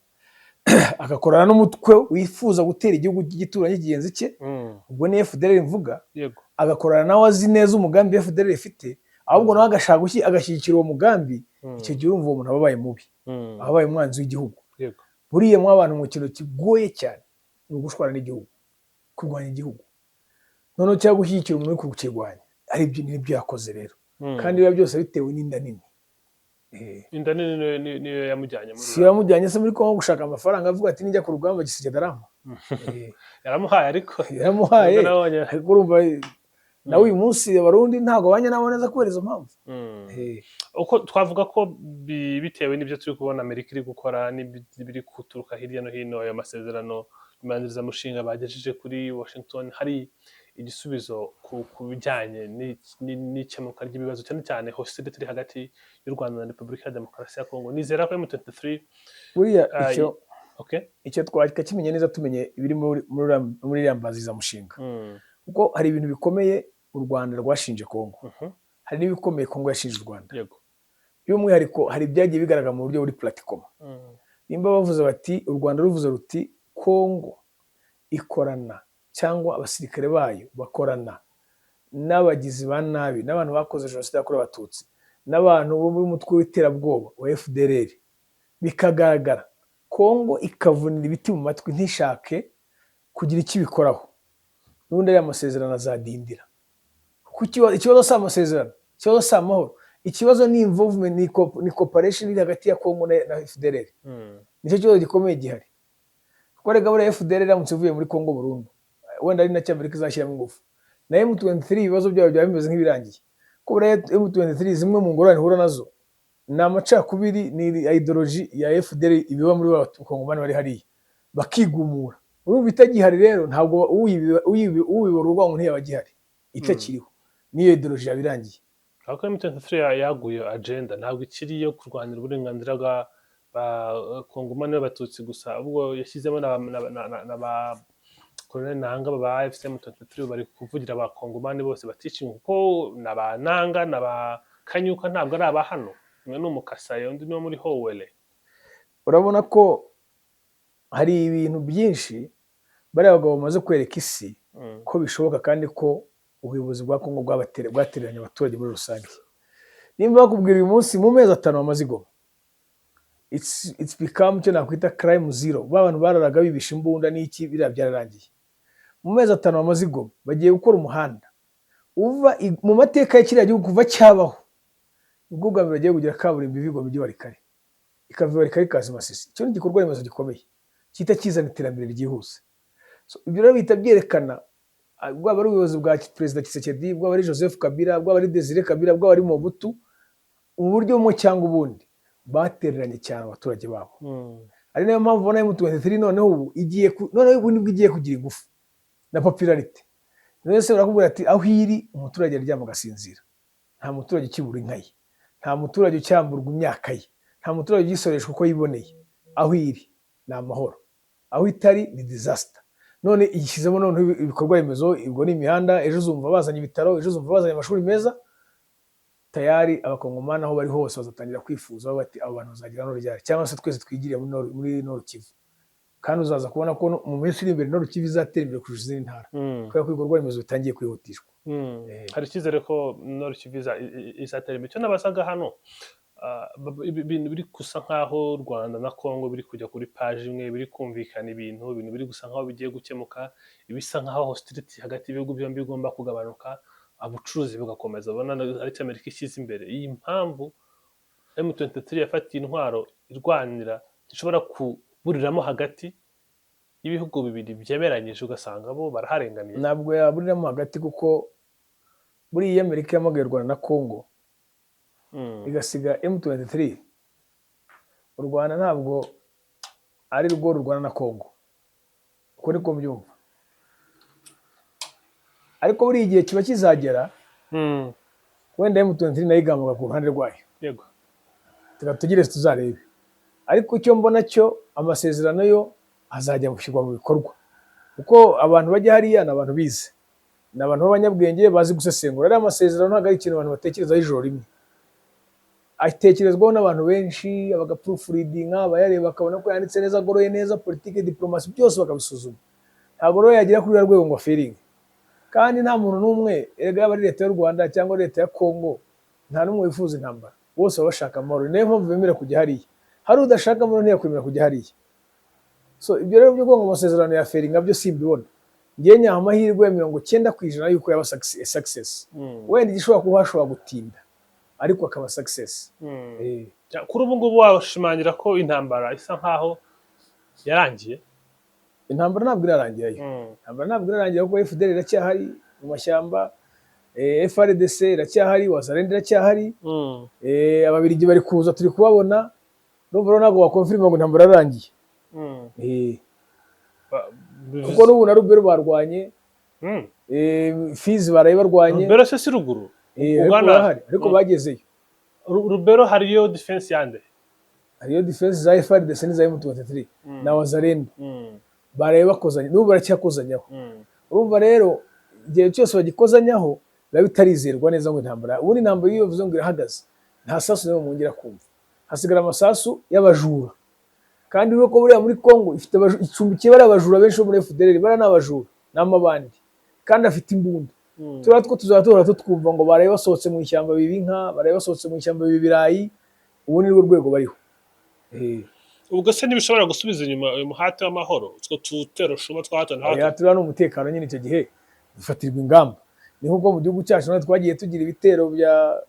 agakorana n'umutwe wifuza gutera igihugu cy'igituranyi kigenzi cye, ubwo ni FDLR mvuga, agakorana nawe azi neza umugambi FDLR ifite, ahubwo nawe agashaka agashyigikira uwo mugambi, icyo gihe urumva uwo muntu aba abaye mubi, aba abaye umwanzi w'igihugu. Buriya mu abantu, mu kintu kigoye cyane ni ugushwana n'igihugu, kurwanya igihugu noneho, cyangwa gushyigikira umuntu uri kukirwanya. Aribyo nibyo yakoze rero. Kandi biba byose bitewe n'inda nini. Inda nini niyo yamujyanye muri Si yamujyanye se muri Kongo gushaka amafaranga, avuga ati: "Nijya ku rugamba Tshisekedi arampa." Yaramuhaye ariko. Yaramuhaye. Nubwo nabonye- Ariko urumva nawe uyu munsi Abarundi ntabwo babanye nabo neza kubera izo mpamvu. Uko twavuga ko bitewe n'ibyo turi kubona Amerika iri gukora n'ibiri guturuka hirya no hino, ayo masezerano imbanzirizamushinga bagejeje kuri Washington, hari igisubizo ku bijyanye n'ikemuka ry'ibibazo, cyane cyane hostility iri hagati y'u Rwanda na Repubulika ya Demokarasi ya Kongo. Nizera ko M23 Buriya icyo icyo twakimenya neza, tumenye ibiri muri iriya mbanzirizamushinga, kuko hari ibintu bikomeye u Rwanda rwashinje Kongo, hari n'ibikomeye Kongo yashinje u Rwanda. By'umwihariko hari ibyagiye bigaragara mu buryo buri pratiquement. Nimba bavuze bati, u Rwanda ruvuze ruti Kongo ikorana cyangwa abasirikare bayo bakorana n'abagizi ba nabi, n'abantu bakoze jenoside yakorewe Abatutsi, n'abantu bo mu mutwe w'iterabwoba wa FDLR, bikagaragara, Kongo ikavunira ibiti mu matwi ntishake kugira icyo ibikoraho, n'ubundi ariya masezerano azadindira. Kuko ikibazo si amasezerano, ikibazo si amahoro, ikibazo ni involvement, ni cooperation iri hagati ya Kongo na FDLR. Nicyo kibazo gikomeye gihari, kuko rega buriya FDLR iramutse ivuye muri Kongo burundu, wenda ari nacyo Amerika izashyiramo ingufu, na M23 ibibazo byabo byaba bimeze nk'ibirangiye, kuko buriya M23 zimwe mu ngorane ihura nazo ni amacakubiri, ni ideology ya FDLR ibiba muri ba bakongomani bari hariya bakigumura. Urumva itagihari rero, ntabwo ubibora urwango ntiyaba agihari, itakiriho niyo ideology yaba irangiye. Ariko M23 yaguye agenda, ntabwo ikiri iyo kurwanira uburenganzira bwa ba Kongomani b'Abatutsi gusa, ahubwo yashyizemo na ba Colonel Nanga ba AFC M23 bari kuvugira Abakongomani bose batishinga, kuko na ba Nanga na ba Kanyuka ntabwo ari aba hano, umwe ni Umukasayi, undi ni uwo muri Haut-Uele. Urabona ko hari ibintu byinshi bariya bagabo bamaze kwereka isi ko bishoboka, kandi ko ubuyobozi bwa Kongo bwatereranye abaturage muri rusange. Nimba bakubwira uyu munsi mu mezi 5 bamaze i Goma, it's become icyo nakwita crime zero. Ba bantu bararaga bibisha imbunda n'iki, biriya byararangiye. Mu mezi 5 bamaze i Goma, bagiye gukora umuhanda uva mu mateka ya kiriya gihugu kuva cyabaho, nibwo bwa mbere bagiye kugira kaburimbo iva i Goma ijya i Walikale, ikava i Walikale ikaza i Masisi. Icyo ni igikorwa remezo gikomeye gihita kizana iterambere ryihuse. So, ibyo rero bihita byerekana, bwaba ari ubuyobozi bwa Perezida Tshisekedi, bwaba ari Joseph Kabila, bwaba ari Desire Kabila, bwaba ari Mobutu, mu buryo bumwe cyangwa ubundi batereranye cyane abaturage babo. Ari nayo mpamvu ubona M23 noneho ubu igiye noneho ubu nibwo igiye kugira ingufu na popularité. None se barakubwira ati aho iri umuturage aryama agasinzira, nta muturage ukibura inka ye, nta muturage ucyamburwa imyaka ye, nta muturage ugisoreshwa uko yiboneye. Aho iri ni amahoro, aho itari ni disaster. None ishyizemo noneho ibikorwa remezo, ubwo ni imihanda, ejo uzumva bazanye ibitaro, ejo uzumva bazanye amashuri meza. Tayari Abakongomani aho bari hose bazatangira kwifuza bati abo bantu bazagira hano ryari, cyangwa se twese twigiriye muri Nord Kivu. Kandi uzaza kubona ko mu minsi iri imbere Nord Kivu izatera imbere kurusha izindi ntara, kubera ko ibikorwa remezo bitangiye kwihutishwa. Hari icyizere ko Nord Kivu izatera imbere. Icyo nabazaga hano, ibintu biri gusa nk'aho u Rwanda na Congo biri kujya kuri paji imwe, biri kumvikana, ibintu biri gusa nk'aho bigiye gukemuka, ibisa nk'aho hostility hagati y'ibihugu byombi bigomba kugabanuka, ubucuruzi bugakomeza, ubona aricyo Amerika ishyize imbere. Iyi mpamvu M23 yafatiye intwaro irwanira ishobora kuburiramo hagati y'ibihugu bibiri byemeranyije, ugasanga bo baraharenganiye. Ntabwo yaburiramo hagati, kuko buriya iyo Amerika yamagaye u Rwanda na Congo igasiga M23, u Rwanda ntabwo ari rwo rurwana na Congo, uko niko mbyumva. Ariko buriya igihe kiba kizagera, wenda M23 nayo igambuka ku ruhande rwayo. Reka tutegereze tuzarebe. Ariko icyo mbona cyo, amasezerano yo azajya gushyirwa mu bikorwa, kuko abantu bajya hariya ni abantu bize, ni abantu b'abanyabwenge bazi gusesengura. Ariya masezerano ntabwo ari ikintu abantu batekerezaho ijoro rimwe, atekerezwaho n'abantu benshi, bagaproofreadinga, abayareba bakabona ko yanditse neza, agoroye neza, politiki, diplomasi, byose bakabisuzuma. Ntabwo rero yagera kuri ruriya rwego ngo afailinge. Kandi nta muntu n'umwe erega, yaba ari leta y'u Rwanda cyangwa leta ya Congo, nta n'umwe wifuza intambara, bose baba bashaka amahoro. Ni nayo mpamvu bemera kujya hariya. Hari udashaka amahoro ntiyakwemera kujya hariya. So ibyo rero byo kuvuga ngo amasezerano ya failinga byo simbibona. Ngewe nyaha amahirwe ya 90% yuko yaba success. Wenda igishobora kuba hashobora gutinda, ariko akaba success. Kuri ubu ngubu washimangira ko intambara isa nkaho yarangiye? Intambara ntabwo irarangirayo. Intambara ntabwo irarangira, kuko FDLR iracyahari mu mashyamba, FARDC iracyahari, Wazalendo iracyahari. Ababiligi bari kuza, turi kubabona. Urumva rero ntabwo waconfirma ngo intambara yararangiye. Kuko n'ubu na Lubero barwanye. Fizi baraye barwanye. Rubero se si ruguru? Ariko Ugana. barahari, ariko bagezeyo. Rubero hariyo defense yande? Hariyo defense za FARDC n'iza M23 na Wazalendo. Baraye bakozanya, n'ubu baracyakozanyaho. Urumva rero, igihe cyose bagikozanyaho biba bitarizerwa neza ngo intambara, ubundi intambara iyo bivuze ngo irahagaze, nta sasu n'imwe mwongera kumva, hasigara amasasu y'abajura. Kandi wibuke ko buriya muri Congo ifite icumbikiye bariya bajura benshi bo muri FDLR. Bariya ni abajura, ni amabandi kandi afite imbunda. Turiya two tuzaba duhora tutwumva ngo baraye basohotse mu ishyamba biba inka, baraye basohotse mu ishyamba biba ibirayi. Ubu ni rwo rwego bariho. Ubwo se ntibishobora gusubiza inyuma uyu muhate w'amahoro, utwo tutero shuma twa hato na Oya, hato? turiya ni umutekano nyine, icyo gihe dufatirwa ingamba. Ni nk'uko mu gihugu cyacu natwe twagiye tugira ibitero bya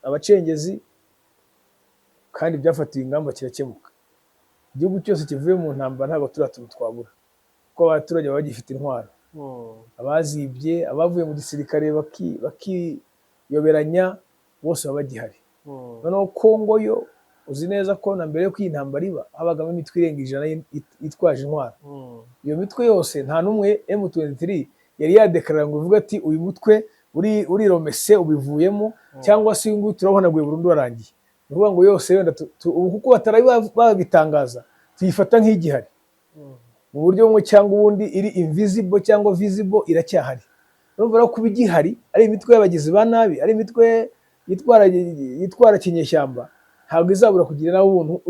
abacengezi, kandi byafatiwe ingamba kirakemuka. Igihugu cyose kivuye mu ntambara ntabwo turiya tuntu twabura, kuko abaturage baba bagifite intwaro, abazibye, abavuye mu gisirikare bakiyoberanya, bose baba bagihari. Noneho Kongo yo uzi neza ko na mbere y'uko iyi ntambara iba habagamo imitwe irenga 100 yitwaje intwaro. Iyo mitwe yose nta n'umwe M23 yari yadekarara ngo ivuge ati: "Uyu mutwe uri uriromese, ubivuyemo," cyangwa se: "Uyu nguyu turawuhanaguye burundu, warangiye." Ni ukuvuga ngo yose wenda ubu kuko batari babitangaza, tuyifata nk'igihari mu buryo bumwe cyangwa ubundi, iri invisible cyangwa visible, iracyahari. Urumva rero, kuba igihari ari imitwe y'abagizi ba nabi, ari imitwe yitwara kinyeshyamba, ntabwo izabura kugira nawe ubuntu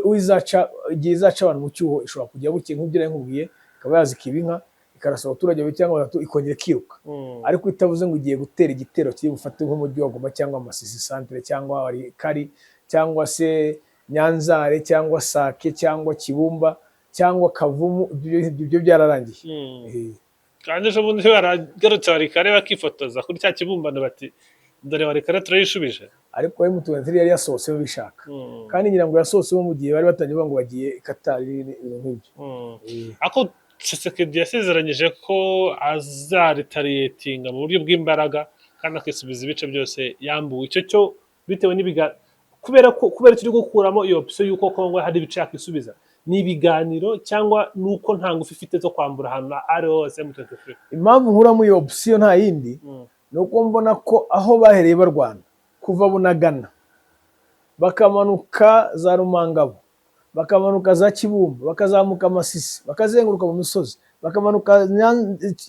uzaca igihe izaca abantu mu cyuho. Ishobora kujya buke nk'ibyo nari nkubwiye, ikaba yazikiba inka, ikarasa abaturage babiri cyangwa batatu, ikongera ikiruka, ariko itavuze ngo igiye gutera igitero kiri bufate nk'umujyi wa Goma cyangwa Masisi centre cyangwa Kari cyangwa se Nyanzare cyangwa Sake cyangwa Kibumba cyangwa Kavumu. Ibyo byararangiye. Kandi ejo bundi baragarutse Walikale, bakifotoza kuri cya kibumbano, bati: "Dore Walikale turayishubije." Ariko M23 yari yasohotsemo bishaka, kandi ngira ngo yasohotsemo mu gihe bari batangiye bavuga ngo bagiye i Qatar, ibintu nk'ibyo. Ariko Tshisekedi yasezeranyije ko azaretaliatinga mu buryo bw'imbaraga kandi akisubiza ibice byose yambuwe. Icyo cyo bitewe n'ibiganiro, kubera ko kubera turi gukuramo iyo option y'uko Kongo hari ibice yakisubiza, ni ibiganiro cyangwa nuko nta ngufu ifite zo kwambura ahantu ari hose M23? Impamvu nkuramo iyo option nta yindi, ni uko mbona ko aho bahereye barwana kuva Bunagana, bakamanuka za Rumangabo, bakamanuka za Kibumba, bakazamuka Masisi, bakazenguruka mu misozi, bakamanuka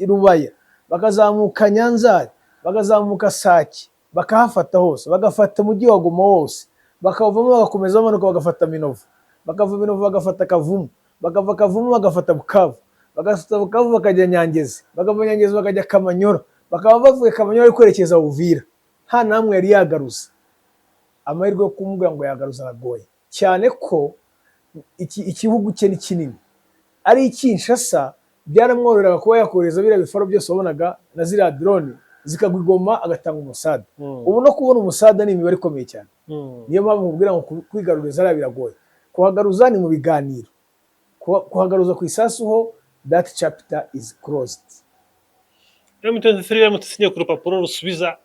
Rubaya, bakazamuka Nyanzare, bakazamuka Sake, bakahafata hose, bagafata umujyi wa Goma wose, bakawuvamo, bagakomeza bamanuka, bagafata Minovu, bakava Minovu bagafata Kavumu, bakava Kavumu bagafata Bukavu, bagafata Bukavu bakajya Nyangezi, bakava Nyangezi bakajya Kamanyora, bakaba bavuye Kamanyora bari kwerekeza Uvira, nta namwe yari yagaruza. Amahirwe yo kumubwira ngo yagaruza aragoye cyane, ko iki igihugu cye ni kinini. Ari i Kinshasa byaramworoheraga kuba yakohereza biriya bifaro byose wabonaga na ziriya drone zikagwa i Goma, agatanga umusada. Ubu no kubona umusada ni imibare ikomeye cyane. Niyo mpamvu nkubwira ngo kwigaruriza hariya biragoye. Kuhagaruza ni mu biganiro. Kuhagaruza ku isasu ho, that chapter is closed. M23 iramutse isinye ku rupapuro rusubiza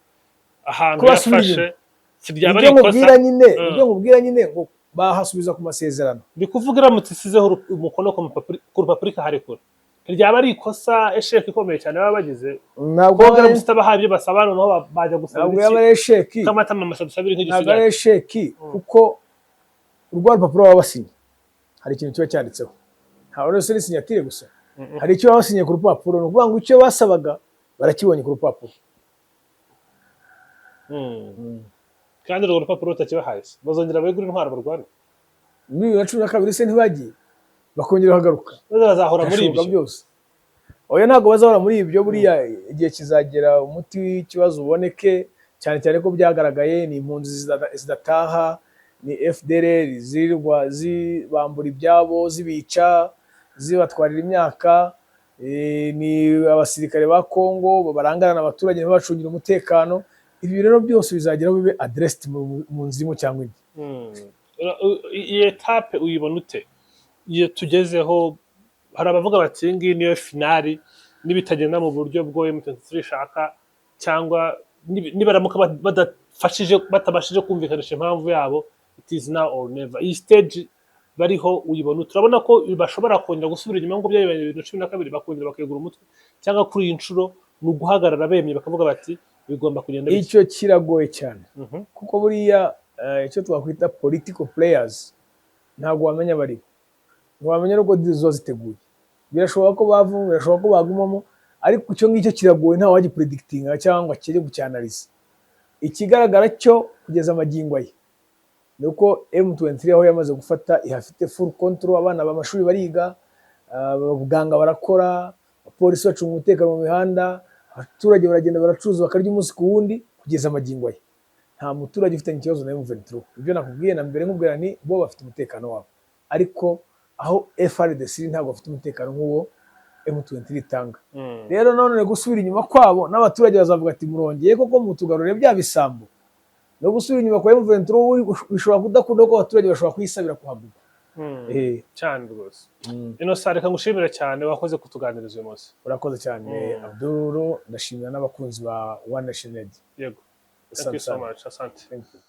ahantu Ko basubira yafashe, inyuma. si byaba ari Ibyo ikosa? nkubwira nyine, ibyo nkubwira nyine ngo bahasubiza ku masezerano. Ndi kuvuga iramutse isizeho umukono ku rupapuro ikaharekura, ntiryaba ari ikosa, échec ikomeye cyane baba bagize? Ntabwo Kongo iramutse itabahaye ibyo basaba, noneho bajya gusaba ntabwo iki? yaba ari échec. Kamatama amasaba dusabire Ntabwo ari nk'igisigaye. échec, kuko urwa rupapuro baba basinye hari ikintu kiba cyanditseho. Ntabwo rero ari signature gusa, hari icyo baba basinye ku rupapuro. Ni ukuvuga ngo icyo basabaga barakibonye ku rupapuro. Kandi urwo rupapuro rutakibahaye se, bazongera begure intwaro barwane? Muri 2012 se ntibagiye bakongera bakagaruka? Maze bazahora muri Birashoboka ibyo? byose. Oya, ntabwo bazahora muri ibyo. Buriya igihe kizagera umuti w'ikibazo uboneke, cyane cyane ko byagaragaye ni impunzi zidataha, ni FDLR zirirwa zibambura ibyabo, zibica, zibatwarira imyaka, ni abasirikare ba Kongo barangarana abaturage, ntibabacungire umutekano. Ibi rero byose bizageraho bibe addressed mu nzira imwe cyangwa indi. Iyi étape uyibona ute iyo tugezeho? Hari abavuga bati: "Iyi ngiyi niyo finale, nibitagenda mu buryo bwo M23 ishaka, cyangwa nibaramuka badafashije, batabashije kumvikanisha impamvu yabo, it is now or never." Iyi stage Bariho uyibona, turabona ko bashobora kongera gusubira inyuma nk'uko byabaye 2012, bakongera bakegura umutwe, cyangwa kuri iyi nshuro ni uguhagarara bemye bakavuga bati bigomba kugenda bitya? Icyo kiragoye cyane, kuko buriya icyo twakwita political players ntabwo wamenya baribo, ntiwamenya n'uko ziba ziteguye. Birashoboka ko bavamo, birashoboka ko bagumamo, ariko icyo ngicyo kiragoye, nta wagipredictinga cyangwa ngo akire kucyanalyza. Ikigaragara cyo kugeza amagingo aya ni uko M23 aho yamaze gufata ihafite full control. Abana b'amashuri bariga, abaganga barakora, abapolisi bacunga umutekano mu mihanda, abaturage baragenda baracuruza, bakarya umunsi ku wundi. Kugeza amagingo aya nta muturage ufitanye ikibazo na M23. Ibyo nakubwiye na mbere, nkubwira ni bo bafite umutekano wabo, ariko aho FARDC iri ntabwo bafite umutekano nk'uwo M23 itanga. Rero none gusubira inyuma kwabo, n'abaturage bazavuga ati murongeye koko mutugarurire bya bisambo. No gusubira inyuma kwa M23 bishobora kudakunda, kuko abaturage bashobora kuyisabira kuhaguma. Cyane rwose. Innocent, reka ngushimire cyane, wakoze kutuganiriza uyu munsi. Urakoze cyane, Abdul. Ndashimira n'abakunzi ba One Nation Radio. Yego, thank you so much, asante. Thank you.